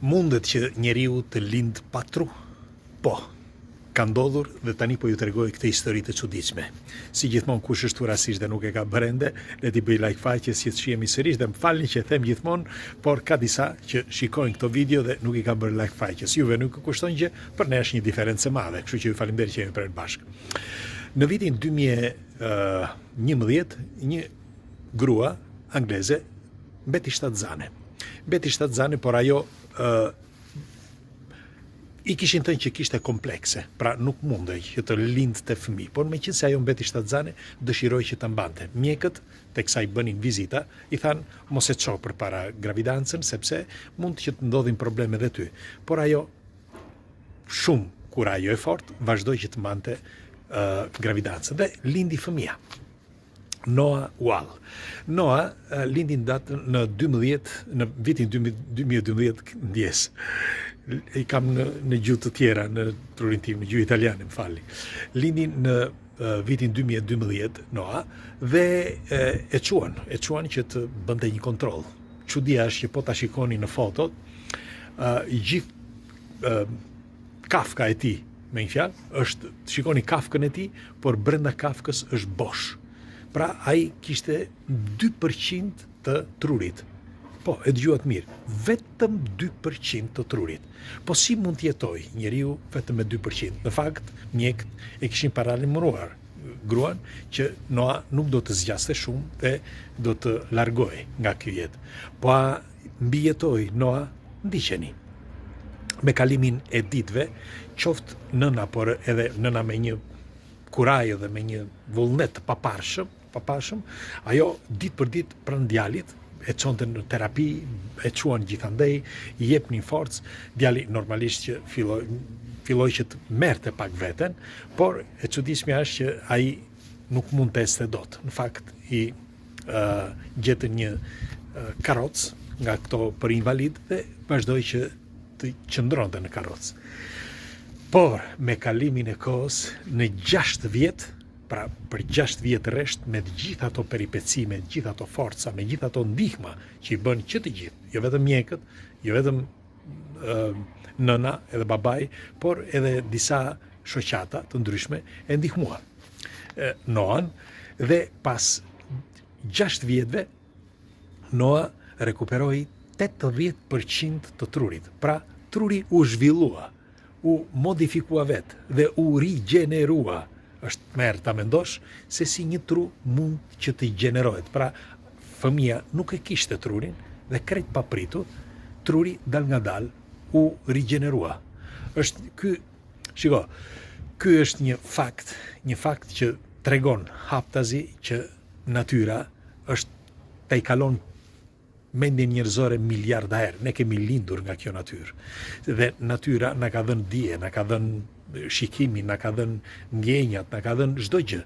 Mundet që njeriu të lindë pa tru? Po, ka ndodhur dhe tani po ju tregoj këtë histori të çuditshme. Si gjithmonë kush është rastisht dhe nuk e ka bërë ende, le t'i bëjë like faqes që të shihemi sërish dhe më falni që e them gjithmonë, por ka disa që shikojnë këto video dhe nuk i kanë bërë like faqes. Juve nuk ju kushton gjë, për ne është një diferencë e madhe, kështu që ju faleminderit që jemi prerë bashkë. Në vitin 2011, një grua angleze mbeti shtatzane. Mbeti shtatzane, por ajo uh, i kishin thënë që kishte komplekse, pra nuk mundej që të lindte fëmijë, por meqenëse ajo mbeti shtatzane, dëshiroi që ta mbante. Mjekët, teksa i bënin vizita, i thanë mos e ço përpara gravidancën, sepse mund që të ndodhin probleme dhe ty. Por ajo shumë kurajo e fortë, vazhdoi që të mbante uh, gravidancën dhe lindi fëmija. Noah Wall. Noah lindi në datën në 12 në vitin 2012 ndjesë. I kam në në gjuhë të tjera në trurin tim, në gjuhë italiane, më falni. Lindi në vitin 2012 Noah dhe e, e çuan, e çuan që të bënte një kontroll. Çudia është që po ta shikoni në foto, ë gjithë kafka e tij, me një fjalë, është, të shikoni kafkën e tij, por brenda kafkës është bosh. Pra, ai kishte 2% të trurit. Po, e dëgjuat mirë, vetëm 2% të trurit. Po si mund të jetojë njeriu vetëm me 2%? Në fakt, mjekët e kishin paralajmëruar gruan që Noa nuk do të zgjaste shumë dhe do të largohej nga kjo jetë. Po a mbijetoi Noa, ndiqeni. Me kalimin e ditëve, qoftë nëna, por edhe nëna me një kurajo dhe me një vullnet të paparshëm, papashëm, ajo ditë për ditë pranë djalit, e çonte në terapi, e çuan gjithandej, i jepnin forcë, djali normalisht që filloi filloi që të merrte pak veten, por e çuditshmja është që ai nuk mund të ecte dot. Në fakt i uh, gjetën një uh, karrocë nga këto për invalid dhe vazhdoi që të qëndronte në karrocë. Por me kalimin e kohës në 6 vjet, pra për 6 vjet rresht me të gjitha ato peripeci, me të gjitha ato forca, me gjitha ato ndihma që i bënë që të gjithë, jo vetëm mjekët, jo vetëm nëna edhe babai, por edhe disa shoqata të ndryshme e ndihmuan Noan dhe pas 6 vjetëve Noa rekuperoi 80% të trurit. Pra, truri u zhvillua, u modifikua vetë dhe u rigjenerua. Është tmerr ta mendosh se si një tru mund që të gjenerohet. Pra, fëmija nuk e kishte trurin dhe krejt papritur, truri dalëngadalë u rigjenerua. Është ky, shiko, ky është një fakt, një fakt që tregon haptazi që natyra është tejkalon mendjen njerëzore miliarda herë. Ne kemi lindur nga kjo natyrë. Dhe natyra na ka dhënë dije, na ka dhënë shikimin, na ka dhënë ndjenjat, na ka dhënë çdo gjë.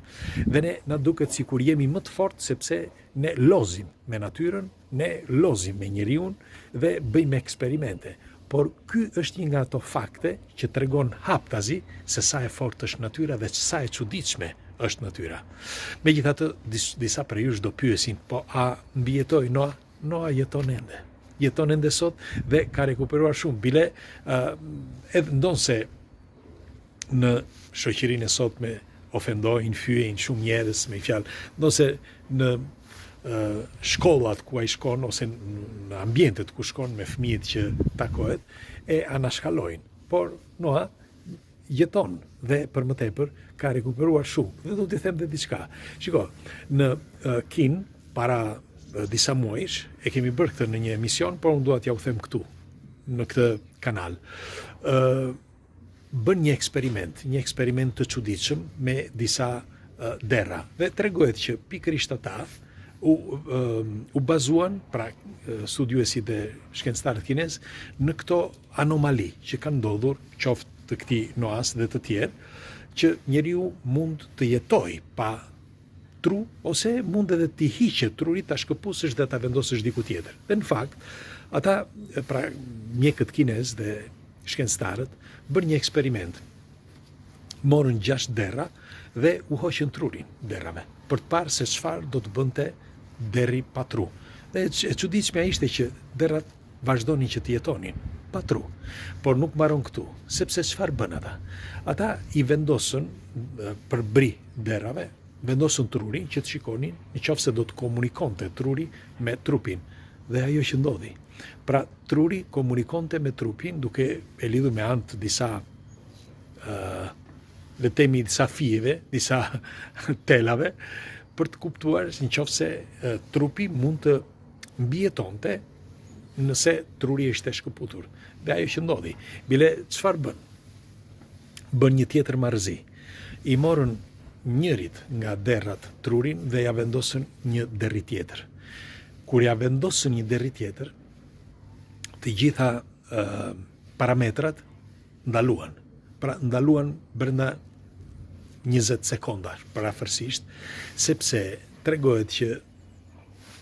Dhe ne na duket sikur jemi më të fortë sepse ne lozim me natyrën, ne lozim me njeriun dhe bëjmë eksperimente. Por ky është një nga ato fakte që tregon haptazi se sa e fortë është natyra dhe sa e çuditshme është natyra. Megjithatë, disa prej jush do pyesin, po a mbijetoi Noa? Noa jeton ende. Jeton ende sot dhe ka rekuperuar shumë. Bile, uh, edhe ndonëse në shoqërinë e sotme ofendojnë, fyejnë shumë njerëz me fjalë, ndonëse në uh, shkollat ku ai shkon ose në ambientet ku shkon me fëmijët që takohet, e anashkalojnë. Por Noa jeton dhe për më tepër ka rekuperuar shumë. Dhe do t'i them dhe diçka. Shiko, në Kinë para disa muajsh e kemi bërë këtë në një emision, por unë dua t'jua them këtu në këtë kanal. Ë bën një eksperiment, një eksperiment të çuditshëm me disa derra dhe tregohet që pikërisht ata u u bazuan pra studiuesit dhe shkencëtarët kinezë në këto anomali që kanë ndodhur qoftë të këtij Noas dhe të tjerë, që njeriu mund të jetojë pa tru ose mund edhe t'i hiqet truri ta shkëpusësh dhe ta vendosësh diku tjetër. Dhe në fakt, ata pra mjekët kinezë dhe shkencëtarët bënë një eksperiment. Morën 6 derra dhe u hoqën trurin derrave për të parë se çfarë do të bënte derri pa tru. Dhe e çuditshmja ishte që derrat vazhdonin që të jetonin. Pa tru. Por nuk mbaron këtu, sepse çfarë bënë ata? Ata i vendosën përbri derrave, vendosën trurin që të shikonin në qoftë se do të komunikonte truri me trupin. Dhe ajo që ndodhi. Pra, truri komunikonte me trupin duke e lidhur me anë të disa uh, le të themi disa fijeve, disa telave, për të kuptuar në qoftë se uh, trupi mund të mbijetonte nëse truri ishte shkëputur. Dhe ajo që ndodhi. Bile, çfarë bënë? Bënë një tjetër marrëzi. I morën njërit nga derrat trurin dhe ia vendosën një derri tjetër. Kur ia vendosën një derri tjetër, të gjitha uh, parametrat ndaluan. Pra ndaluan brenda 20 sekonda, përafërsisht, sepse tregohet që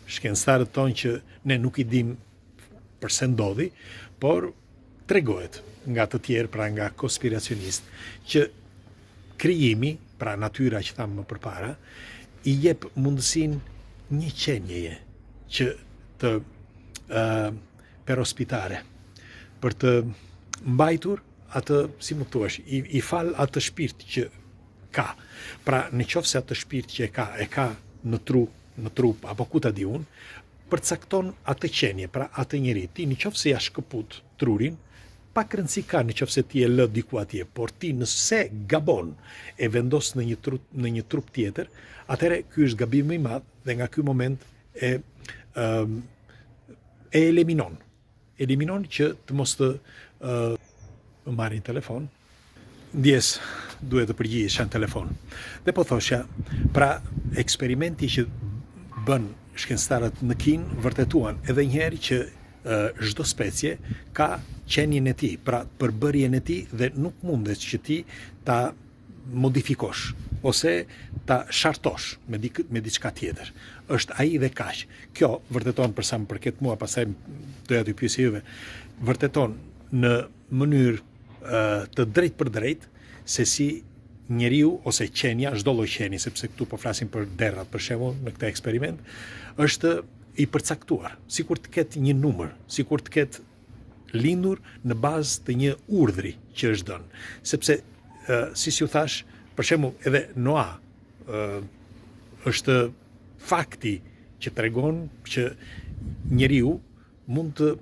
Shkencëtarët thonë që ne nuk i dimë përse ndodhi, por tregohet nga të tjerë, pra nga konspiracionistë, që krijimi, pra natyra që thamë më përpara, i jep mundësinë një qenieje që të uh, per ospitare, për të mbajtur atë, si më thuash, i, i fal atë shpirt që ka. Pra, në qoftë se atë shpirt që e ka, e ka në tru, në trup, apo ku ta di unë, përcakton atë qenie, pra atë njeri. Ti në qoftë se ia shkëput trurin, pak rëndësi ka në qoftë se ti e lë diku atje, por ti nëse gabon e vendos në një trup, në një trup tjetër, atëherë ky është gabim më i madh dhe nga ky moment e e eliminon. Eliminon që të mos të më marrin telefon. Ndjesë, duhet të përgjigjesha në telefon. Dhe po thosha, pra eksperimenti që bënë shkencëtarët në Kinë vërtetuan edhe një herë që çdo specie ka qenien e tij, pra përbërjen e tij dhe nuk mundet që ti ta modifikosh ose ta shartosh me dik, me diçka tjetër. Është ai dhe kaq. Kjo vërteton për sa më përket mua, pastaj doja t'ju pyesja juve, vërteton në mënyrë të drejtpërdrejtë se si njeriu ose qenia, çdo lloj qenie, sepse këtu po flasim për derrat për shembull në këtë eksperiment, është i përcaktuar, sikur të ketë një numër, sikur të ketë lindur në bazë të një urdhri që është dhënë. Sepse, siç ju thashë, për shembull, edhe Noa është fakti që tregon që njeriu mund të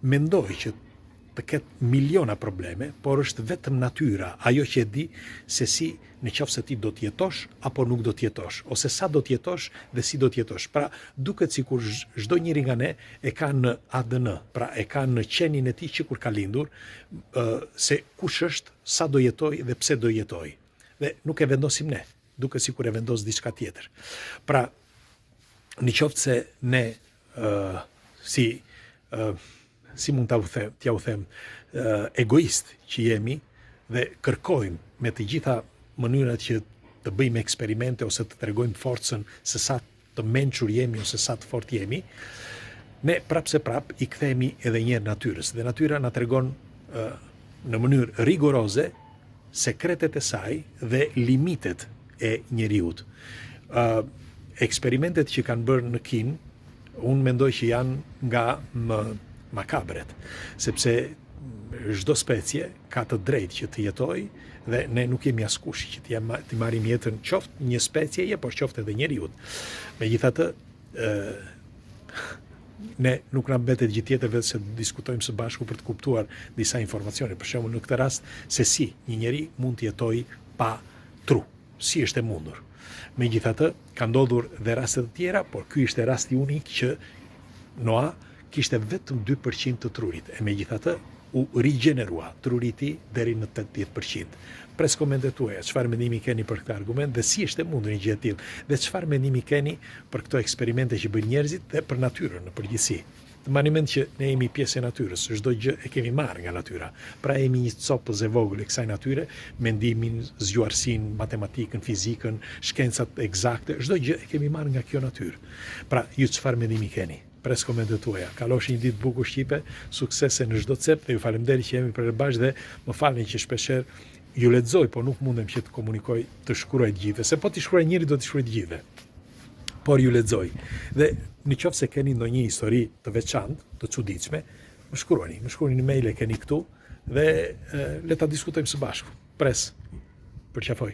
mendojë që të ketë miliona probleme, por është vetëm natyra ajo që e di se si në qoftë se ti do të jetosh apo nuk do të jetosh, ose sa do të jetosh dhe si do të jetosh. Pra, duket sikur çdo njeri nga ne e ka në ADN, pra e ka në qenien e tij që kur ka lindur, se kush është, sa do jetojë dhe pse do jetojë. Dhe nuk e vendosim ne, duket sikur e vendos diçka tjetër. Pra, në qoftë se ne uh, si uh, si mund ta u them, t'ja u them, egoist që jemi dhe kërkojmë me të gjitha mënyrat që të bëjmë eksperimente ose të tregojmë forcën se sa të mençur jemi ose sa të fortë jemi, ne prapë se prapë i kthehemi edhe një herë natyrës dhe natyra na tregon në mënyrë rigoroze sekretet e saj dhe limitet e njeriut. Ë eksperimentet që kanë bërë në Kinë Unë mendoj që janë nga më makabret, sepse çdo specie ka të drejtë që të jetojë dhe ne nuk jemi askush që t'i t'i marrim jetën qoftë një specieje, por qoftë edhe njeriut. Megjithatë, ë ne nuk na mbetet gjë tjetër vetëm se të diskutojmë së bashku për të kuptuar disa informacione. Për shembull, në këtë rast se si një njeri mund të jetojë pa tru. Si është e mundur? Megjithatë, ka ndodhur dhe raste të tjera, por ky ishte rasti unik që Noa kishte vetëm 2% të trurit, e megjithatë u rigjenerua truri i tij deri në 80%. Pres komentet tuaja, çfarë mendimi keni për këtë argument dhe si është e mundur një gjë e tillë dhe çfarë mendimi keni për këto eksperimente që bëjnë njerëzit dhe për natyrën në përgjithësi. Të mbani mend që ne jemi pjesë e natyrës, çdo gjë e kemi marrë nga natyra. Pra jemi një copëz e vogël e kësaj natyre, mendimin, zgjuarsinë, matematikën, fizikën, shkencat ekzakte, çdo gjë e kemi marrë nga kjo natyrë. Pra, ju çfarë mendimi keni? Pres komentet tuaja. Kalofshi një ditë të bukur shqipe, suksese në çdo cep dhe ju faleminderit që jemi përherë bashkë dhe më falni që shpeshherë ju lexoj, por nuk mundem që të komunikoj, të shkruaj të gjithëve, se po t'i shkruaj njërit do t'i shkruaj të gjithëve. Por ju lexoj. Dhe në qoftë se keni ndonjë histori të veçantë, të çuditshme, Më shkruani, më shkruani në mail e keni këtu dhe le ta diskutojmë së bashku. Pres. Përqafoj.